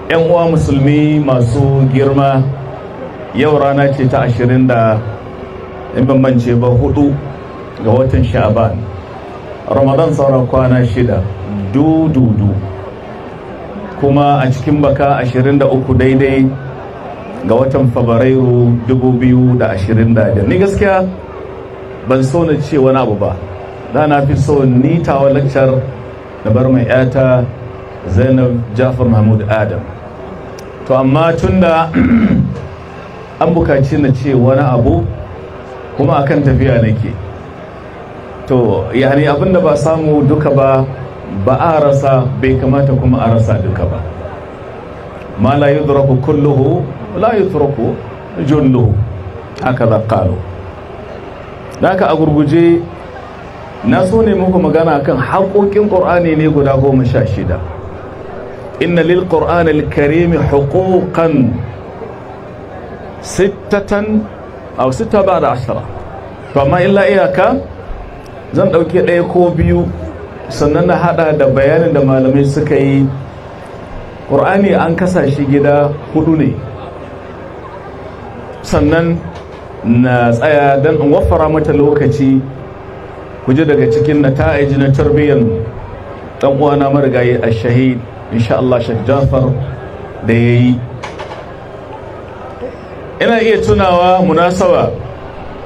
'Yan uwa musulmi masu girma, yau rana ce ta 20 da, in ban mance ba, 4 ga watan Sha'ban. Ramadan sauran kwana 6 dududu, kuma a cikin baka 23 daidai ga watan Fabrairu 2025. Ni gaskiya ban so na ce wani abu ba da na fi so ni tawa lakcar da bar mai yata Zainab Jafar Mahmud Adam. To amma tunda an bukaci na ce wani abu, kuma akan tafiya nake, to yani abinda ba samu duka ba, ba a rasa, bai kamata kuma a rasa duka ba. ما لا يدرك كله لا يترك جله، هكذا قالوا. Da haka a gurguje na so ne muku magana kan haƙoƙin ƙur'ani ne guda 16. إن للقرآن الكريم حقوقا ستة أو ستة بعد عشرة. To amma illa iyaka zan ɗauki ɗaya ko biyu, sannan na haɗa da bayanin da malamai suka yi. Ƙur'ani an kasa shi gida hudu ne, sannan na tsaya don in waffara mata lokaci. Ku ji daga cikin نتائج na tarbiyyar ɗan uwana marigayi a shahid, insha Allah, Sheikh Jafar da ya yi. Ina iya tunawa, munasaba,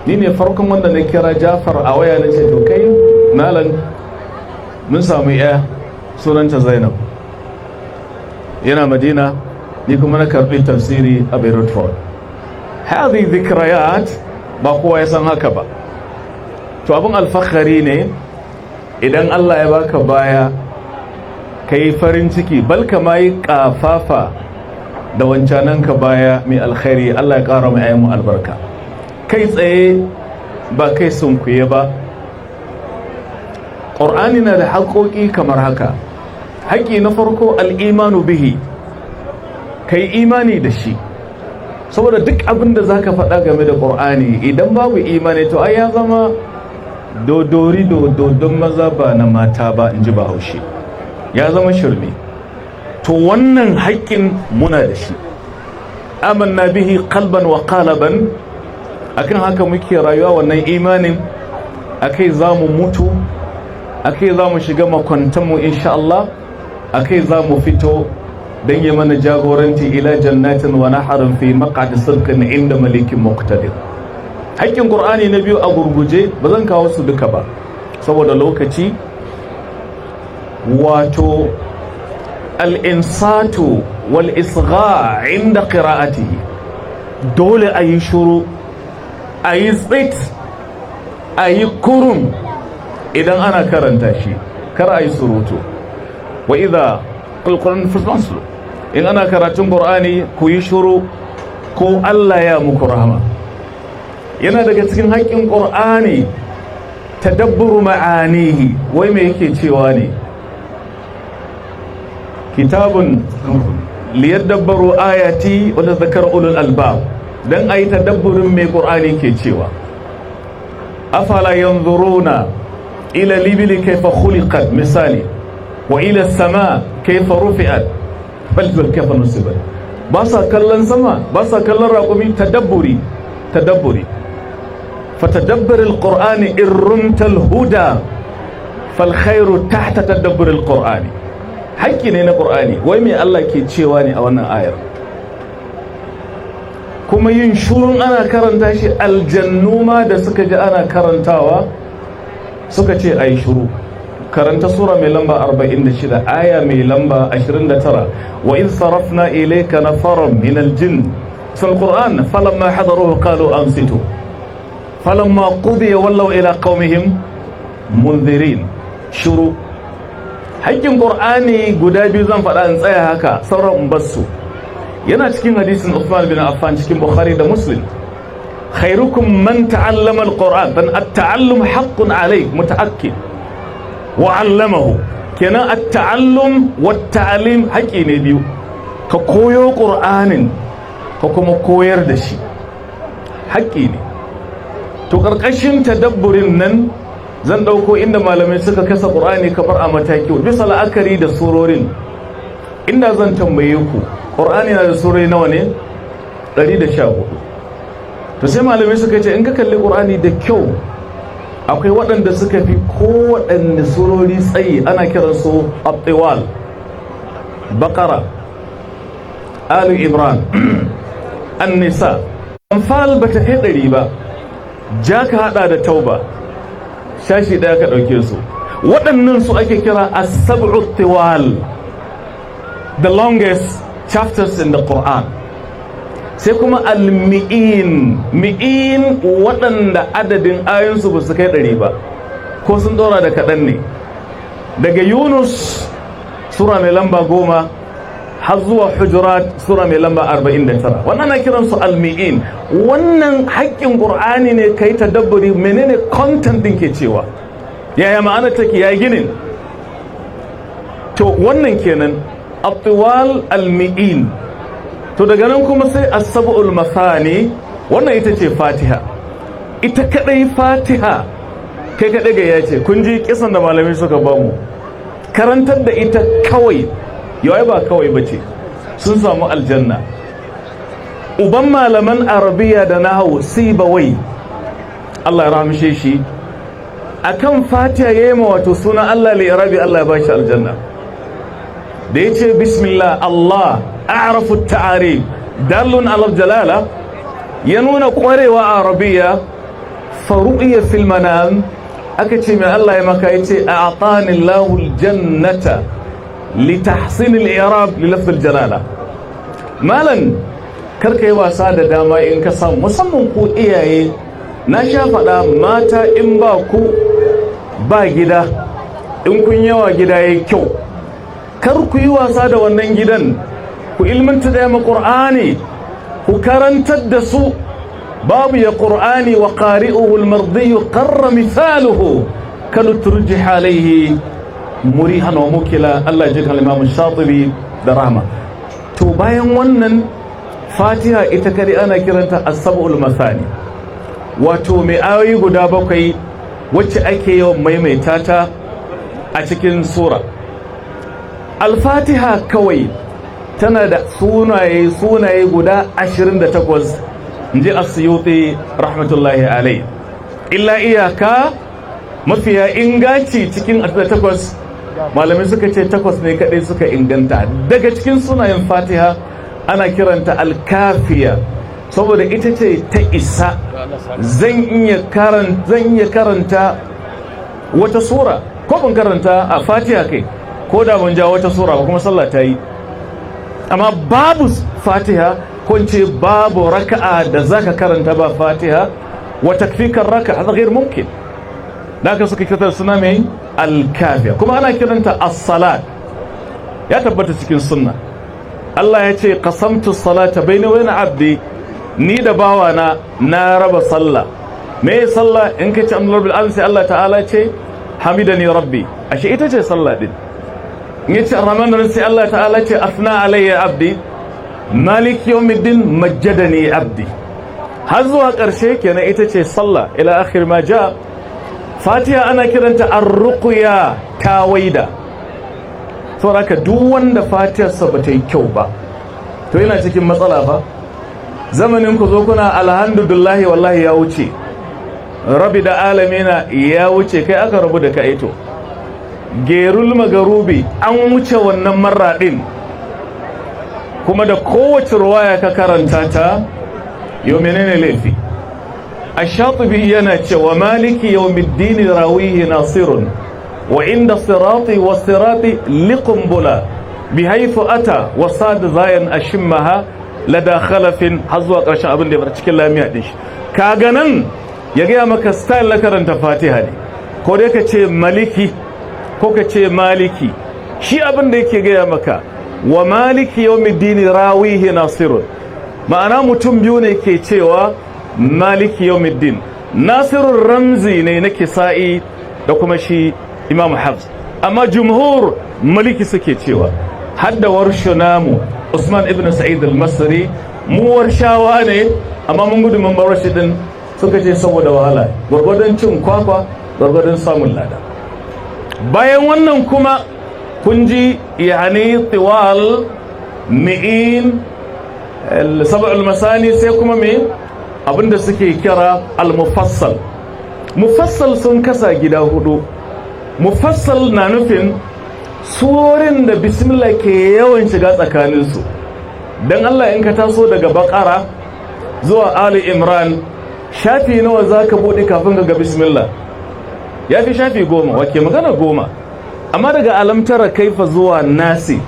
ni ne farkon wanda na kira Jafar a waya, na ce, "To kai malam, mun samu ya, sunanta Zainab." Yana Madina, ni kuma na karbi tafsiri a Beirut Road. هذه ذكريات, ba kowa ya san haka ba. To abin alfahari ne idan Allah ya baka baya, ka yi farin ciki, balka ma yi kafafa da wancananka baya mai alkhairi. Allah ya ƙara mai mu albarka. Kai tsaye, ba kai sunkuye ba, ƙur'ani na da haƙoƙi kamar haka. Haƙƙi na farko, الإيمان به, kai imani da shi, saboda duk abin da za ka faɗa game da ƙur'ani, idan babu imani, to ai ya zama dodori dodon maza ba na mata ba, in ji Bahaushe, ya zama shirme. To wannan haƙƙin muna da shi, آمنا به قلبا وقالبا. Akan haka muke rayuwa, wannan imanin akai za mu mutu, akai za mu shiga makwantanmu, insha Allah, akai za mu fito don yi mana jagoranci إلى جنات ونهر في مقعد صدق عند مليك مقتدر. Haƙƙin Qur'ani na biyu, a gurguje, ba zan kawo su duka ba saboda lokaci, wato الإنصات والإصغاء عند قراءته. Dole a yi shuru, a yi tsit, a yi kurum idan ana karanta shi, kar a yi surutu. وإذا القرآن فاستمعوا, in ana karatun Qur'ani ku yi shuru ko Allah ya muku rahama. Yana daga cikin haƙƙin Qur'ani تدبر معانيه. Wai me yake cewa ne? كتاب ليدبروا آياته وليتذكر أولو الألباب, dan ayi tadabburin me Qur'ani ke cewa. أفلا ينظرون إلى الإبل كيف خلقت, misali, وإلى السماء كيف رفعت بل كيف نصبت. Ba sa kallon sama, ba sa kallon raƙumi. Tadabburi, tadabburi. فتدبر القرآن إن رمت الهدى فالخير تحت تدبر القرآن. Haƙƙi ne na Ƙur'ani. Wai me Allah ke cewa ne a wannan ayar? Kuma yin shurun ana karanta shi, aljannu ma da suka ji ana karantawa suka ce a yi shuru. Karanta sura mai lamba 46, aya mai lamba 29: وإذ صرفنا إليك نفرا من الجن في القرآن فلما حضروه قالوا أنصتوا فلما قضي ولوا إلى قومهم منذرين. Shuru. Haƙƙin Ƙur'ani guda biyu zan faɗa in tsaya haka, sauran in basu. Yana cikin hadisin Uthman bin Affan cikin Bukhari da Muslim: خيركم من تعلم القرآن. Dan التعلم حق عليك متأكد، وعلمه. Kenan التعلم والتعليم haƙƙi ne biyu, ka koyo Ƙur'anin ka kuma koyar da shi, haƙƙi ne. To ƙarƙashin tadabburin nan zan ɗauko inda malamai suka kasa Ƙur'ani kamar a mataki, bisa la'akari da surorin. Inda zan tambaye ku, Qur'ani na da surori nawa ne? 114. To sai malamai suka ce, in ka kalli Qur'ani da kyau, akwai waɗanda suka fi kowaɗanne surori tsayi, ana kiransu at-tiwal: Baqara, Alu Imran, An-Nisa, Anfal bata kai 100 ba, ja ka hada da Tauba, shashi ɗaya ka ɗauke su. Waɗannan su ake kira as-sab'u tiwal, the longest chapters in the Quran. Sai kuma al-mi'in, mi'in waɗanda adadin ayoyinsu ba su kai 100 ba ko sun ɗora da kaɗan ne, daga Yunus sura mai lamba 10 har zuwa Hujurat sura mai lamba 49. Wannan na kiransu al-mi'in. Wannan haƙƙin Ƙur'ani ne, kai tadabburi menene content din ke cewa, yaya ma'ana take, ya ginin. To wannan kenan, at-tiwal, al-mi'in. To daga nan kuma sai as-sab'ul mathani. Wannan ita ce Fatiha ita kadai. Fatiha kai kadai ga yace, kun ji kisan da malamai suka bamu, karantar da ita kawai yawai ba kawai bace, sun samu aljanna. Uban malaman Arabiya da nahawu, Sibawai, Allah ya rahamshe shi, akan Fatiha yayi ma wato sunan Allah li irabi, Allah ya bashi aljanna. Da yace "Bismillah Allah a'rafu ta'arif dalun ala jalala", ya nuna kwarewa a Arabiya. Faru'iya fil manam, aka ce, "Mai Allah ya maka?" Yace, "A'tani Allahu aljannata li tahsin al-i'rab li lafz al-jalala." Malan, karka yi wasa da dama in ka samu, musamman ku iyaye. Na sha faɗa, mata, in ba ku ba gida, in kun yawa gida yayi kyau. Kar ku yi wasa da wannan gidan. Ku ilmanta da yamma Qur'ani, ku karantar da su. Babu ya Qur'ani, wa qari'uhu al-mardi qarra mithaluhu kanu turjih alayhi murihan wa mukila. Allah ya jikan Imam Shatibi da rahma. To bayan wannan, Fatiha ita kare ana kiranta as-sab'ul masani, wato mai ayoyi guda bakwai, wacce ake yawan maimaita ta a cikin sura. Al-Fatiha kawai tana da sunaye guda 28, inji As-Suyuti rahmatullahi alai. Illa iyaka, mafiya inganci cikin 28, malamai suka ce takwas ne kadai suka inganta. Daga cikin sunayen Fatiha, ana kiranta Alkafiya, saboda ita ce ta isa. Zan iya karanta wata sura ko ban karanta a Fatiha kai, ko da ban ja wata sura ba, kuma sallah ta yi. Amma babu Fatiha, ko in ce babu raka'a da zaka karanta ba Fatiha, wa takfikar raka'a, hada ghair mumkin. Da aka suka kiranta suna mai Alkafiya. Kuma ana kiranta As-Salat. Ya tabbata cikin sunna, Allah ya ce, "Qasamtu salata baini wa baina abdi", ni da bawana na raba sallah. Me sallah? In ka ce "Rabbil alamin", sai Allah ta'ala ce, "Hamidani rabbi". Ashe ita ce sallah din. In yace "Arrahman", sai Allah ta'ala ce, "Athna alayya abdi". "Malik yawmiddin", "Majjadani abdi", har zuwa ƙarshe. Kenan ita ce sallah, ila akhir ma ja. Fatiha ana kiranta Ar-Ruqya, tawaida. Saboda haka, duk wanda Fatiyarsa ba ta yi kyau ba, to yana cikin matsala fa. Zamanin ku zo kuna "Alhamdulillahi", wallahi ya wuce. Rabi da alamina ya wuce, kai aka rabu da ka ito gerul magarubi, an wuce wannan marra din. Kuma da kowace ruwaya ka karanta ta yau, menene laifi? Ash-Shatibi yana cewa, "Maliki yawmiddin rawihi nasirun wa inda sirati wa sirati liqumbula bihaythu ata wa sad zayan ashimmaha lada khalafin", har zuwa ƙarshen abin da ya bar cikin lamiya din shi. Kaga nan ya gaya maka style na karanta Fatiha ne, ko dai ka ce "maliki" ko ka ce "maliki". Shi abin da yake gaya maka, wa "maliki yawmiddin rawihi nasirun", ma'ana mutum biyu ne ke cewa "maliki yawmiddin". Nasirun ramzi ne na Kisa'i da kuma shi Imam Hafs, amma jumhur "maliki" suke cewa, hadda Warshu namu, Usman ibn Sa'id al-Masri. Mu Warshawa ne, amma mun gudu mun bar din, suka ce saboda wahala. Gwargwadon cin kwakwa, gwargwadon samun lada. Bayan wannan kuma Kun ji yani tiwal, mi'in, sab'ul masani, sai kuma me abinda suke kira al-mufassal. Mufassal sun kasa gida hudu. Mufassal na nufin surorin da bismillah ke yawan shiga tsakaninsu. Don Allah, in ka taso daga Bakara zuwa Ali Imran, shafi nawa za ka buɗe kafin ga bismillah? Ya fi shafi 10, wake magana 10. Amma daga Alamtara Kaifa zuwa Nasi,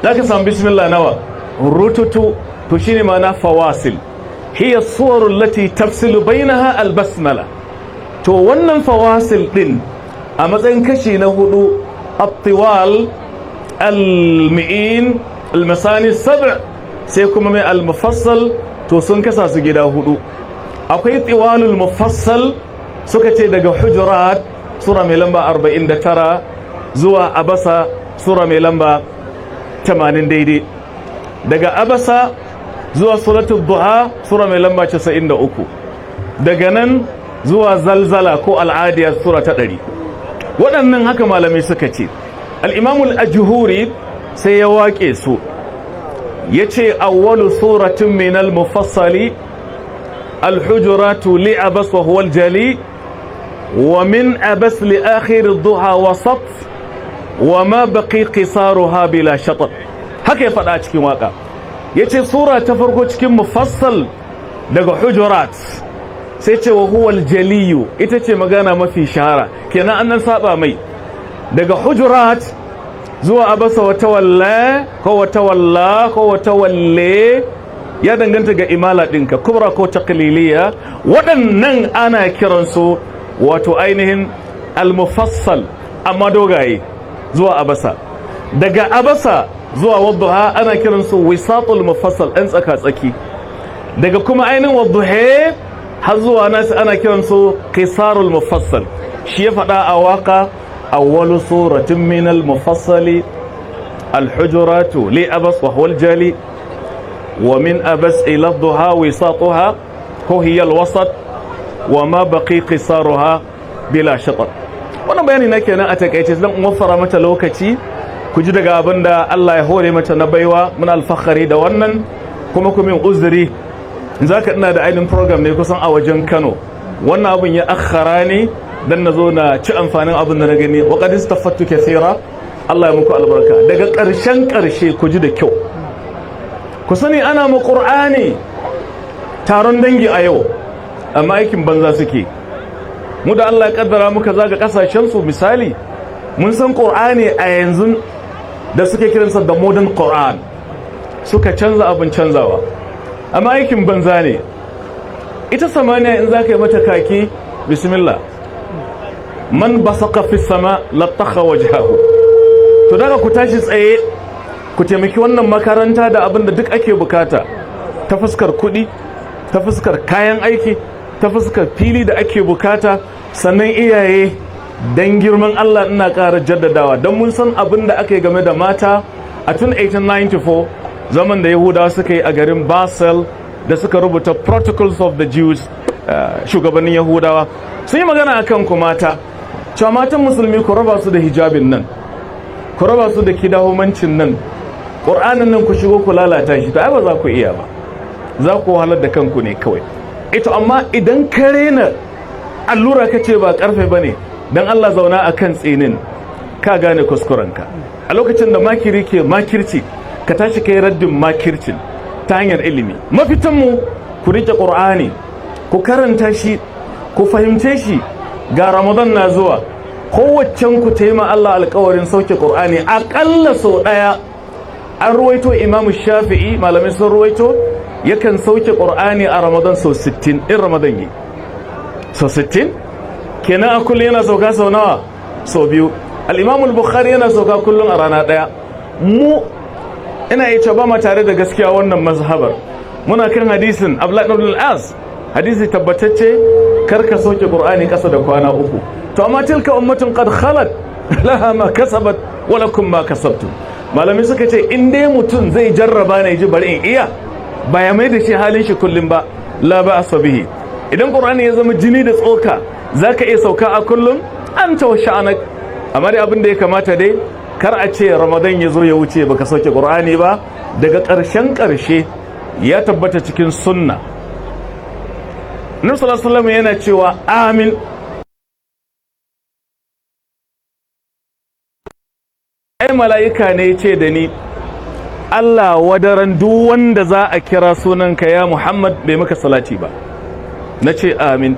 za ka samu bismillah nawa? Rututu. To, shine ma'ana fawasil, hiya suwarul lati tafsilu bainaha albasmala. To, wannan fawasil din a matsayin kashi na hudu, at-tiwal, al-mi'in, al-masani sab', sai kuma mai al-mufassal. To, sun kasa su gida hudu. Akwai tiwalul mufassal, suka ce daga Hujurat, sura mai lamba 49, zuwa Abasa, sura mai lamba 80 daidai. Daga Abasa zuwa Suratul Duha, sura mai lamba 93. Daga nan zuwa Zalzala ko Al'adiyat, sura ta 100. Waɗannan haka malamai suka ce. Al-Imam al-Ajhuri sai ya waƙe su, yace: awwalu suratin min al-mufassali al-Hujuratu li Abas wa huwa al-jali, wa min Abas li akhir ad-Duha wasat, wa ma baqi qisaruha bila shatat. Haka ya faɗa cikin waka. Yace sura ta farko cikin mufassal daga Hujurat, sai ce wa huwa al-jaliyu, ita ce magana mafi shahara kenan, annan saba mai. Daga Hujurat zuwa Abasa wa Tawalla, ko wa Tawalla, ko wa Tawalle, ya danganta ga imala ɗinka, kubra ko taqliliya. Waɗannan ana kiransu wato ainihin al-mufassal, amma dogaye zuwa Abasa. Daga Abasa zuwa Wadduha ana kiransu wisatul mufassal, ɗan tsaka-tsaki. Daga kuma ainihin Wadduha har zuwa Nasu ana kiransu qisarul mufassal. Shi ya faɗa a waka: awwalu suratin min al-mufassali al-Hujuratu li Abas wa huwa al-jali, wa min Abas ila ad-Duha wisatuha, ko hiya al-wasat, wa ma baqi qisaruha bila shatat. Wannan bayani na kenan a takaice. Zan waffara mata lokaci ku ji daga abin da Allah ya hore mata na baiwa. Muna alfahari da wannan, kuma ku min uzuri, zaka ina da ainihin program ne kusan a wajen Kano. Wannan abin ya akhara ne dan na zo na ci amfanin abin da na gani. Wa qad istafattu kathira. Allah ya muku albarka. Daga ƙarshen ƙarshe, ku ji da kyau, ku sani ana mu Qur'ani taron dangi a yau, amma aikin banza suke. Mu da Allah ya kaddara muka zaga kasashen su, misali, mun san Qur'ani a yanzu da suke kiransa da modern Quran, suka canza abin canzawa, amma aikin banza ne. Ita samaniya, in za ka yi mata kaki, bismillah, man basaka fi sama lattakha wajhahu. To, daga ku tashi tsaye ku taimaki wannan makaranta da abin da duk ake bukata, ta fuskar kuɗi, ta fuskar kayan aiki, ta fuskar fili da ake bukata. Sannan iyaye, dan girman Allah, ina ƙara jaddadawa, don mun san abin da aka yi game da mata a tun 1894, zaman da Yahudawa suka yi a garin Basel, da suka rubuta Protocols of the Jews. Shugabannin Yahudawa sun yi magana akan ku mata, cewa matan musulmi ku raba su da hijabin nan, ku raba su da kidahumancin nan, Ƙur'anin nan ku shigo ku lalata shi. To, ai ba za ku iya ba, za ku wahalar da kanku ne kawai ito. Amma idan ka rena allura, ka ce ba karfe ba ne, don Allah zauna a kan tsinin, ka gane kuskurenka. A lokacin da makiri ke makirci, ka tashi kai raddin makircin ta hanyar ilimi. Mafitanmu, ku rike Ƙur'ani, ku karanta shi, ku fahimce shi. Ga Ramadan na zuwa, kowaccen ku ta yi ma Allah alkawarin sauke Ƙur'ani aƙalla sau ɗaya. An ruwaito Imamu Shafi'i, malamai sun ruwaito, yakan sauke Ƙur'ani a Ramadan sau 60. In Ramadan yi sau 60 kenan, a kullum yana sauka sau nawa? Sau biyu. Al-Imamul Bukhari yana sauka kullum a rana ɗaya. Mu ina iya ba ma tare da gaskiya wannan mazhabar. Muna kan hadisin Abdullahi ibn al-As, hadisi tabbatacce, kar ka sauke Qur'ani kasa da kwana 3. To, amma tilka ummatun qad khalat, laha ma kasabat wa lakum ma kasabtum. Malami suka ce in dai mutum zai jarraba ne, ji bari in iya, ba ya mai da shi halin shi kullum ba, la ba bihi. Idan Qur'ani ya zama jini da tsoka, zaka iya sauka a kullum, anta wa sha'anak. Amma dai abin da ya kamata dai Kar a ce Ramadan ya zo ya wuce baka sauke Qur'ani ba. Daga ƙarshen ƙarshe, ya tabbata cikin sunna, Nabi sallallahu alaihi wasallam yana cewa amin. Ai mala'ika ne ya ce da ni, "Allah wadaran duk wanda za a kira sunanka ya Muhammad bai maka salati ba." Na ce amin.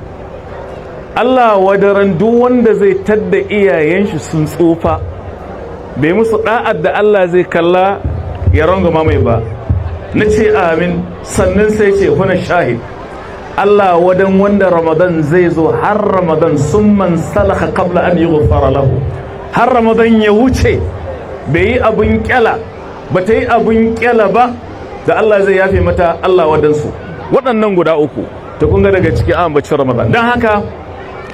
Allah wadaran duk wanda zai tadda iyayen shi sun tsufa bai musu da'ad da Allah zai kalla ya rangama mai ba. Na ce amin. Sannan sai ce, huna shahid, Allah wadan wanda Ramadan zai zo har Ramadan summan salakha qabla an yughfara lahu, har Ramadan ya wuce bai yi abun kyala ba, ta yi abun kyala ba da Allah zai yafe mata. Allah wadansu waɗannan guda uku. Ta kun ga daga ciki an bacci Ramadan. Don haka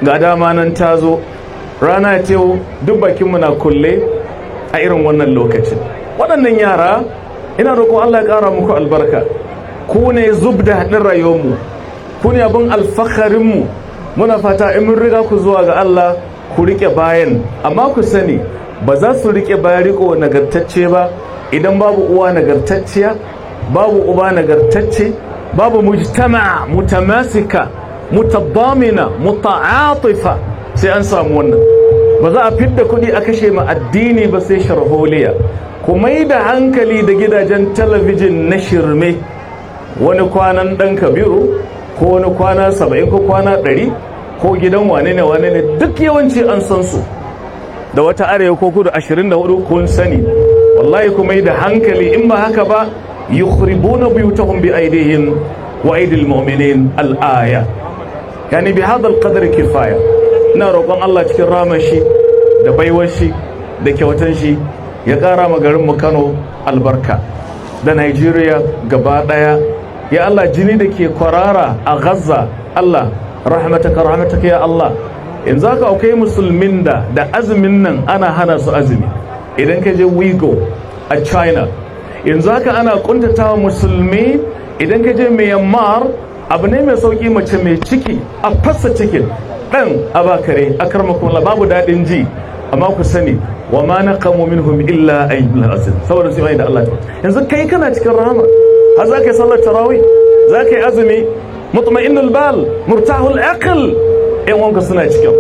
ga dama nan ta zo, rana ce duk bakinmu na kulle a irin wannan lokacin. Waɗannan yara, ina roƙon Allah ya ƙara muku albarka. Ku ne zub da haɗin rayuwarmu, ku ne abin alfaharinmu. Muna fata in mun riga ku zuwa ga Allah, ku riƙe bayan. Amma ku sani, ba za su riƙe bayan riƙo nagartacce ba idan babu uwa nagartacciya, babu uba nagartacce, babu mujtama mutamasika, mutadamina, muta'atifa. Sai an samu wannan, ba za a fidda kuɗi a kashe ma addini ba sai sharholiya. Ku mai da hankali da gidajen talabijin na shirme, wani kwanan ɗan Kabiru, ko wani kwana 70, ko kwana 100, ko gidan wane ne wane ne, duk yawanci an san su, da wata Arewa ko Kudu 24, kun sani. Wallahi ku mai da hankali. In ba haka ba, yukhribuna buyutahum bi aydihim wa aydil mu'minin, al-aya. Yani bi hadha al-qadr kifaya. Ina roƙon Allah cikin rahmar shi da baiwar shi da kyautan shi ya ƙara ma garin mu Kano albarka da Nigeria gaba ɗaya. Ya Allah, jini da ke kwarara a Gaza, Allah, rahmataka, rahmataka, ya Allah. Yanzu haka akwai musulmin da azumin nan ana hana su azumi. Idan ka je Uyghur a China, yanzu haka ana kuntatawa musulmi. Idan ka je Myanmar, abu ne mai sauki mace mai ciki a fasa cikin dan abakare a karmakon. Babu daɗin ji, amma ku sani, wa ma naqamu minhum illa an yu'minu, saboda su yi da Allah. Yanzu kai kana cikin rahama, har za ka yi sallar tarawih, za ka yi azumi, mutma'innul bal, murtahul aql. Yan wanka suna cikin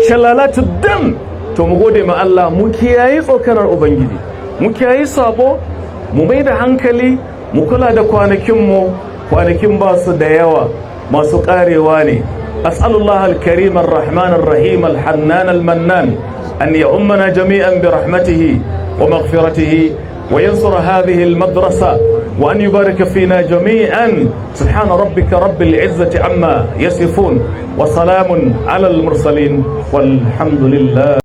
shalalatu dam. To mu gode ma Allah, mu kiyayi tsokanar ubangiji, mu kiyayi sabo, mu mai da hankali, mu kula da kwanakin mu. Kwanakin ba su da yawa, masu karewa ne. As'alullah al-karim ar-rahman ar-rahim al-hannan al-mannan an ya'ummana jami'an bi rahmatihi wa maghfiratihi wa yansur hadhihi al-madrasa wa an yubarika fina jami'an. Subhana rabbika rabbil izzati amma yasifun wa salamun ala al-mursalin, walhamdulillah.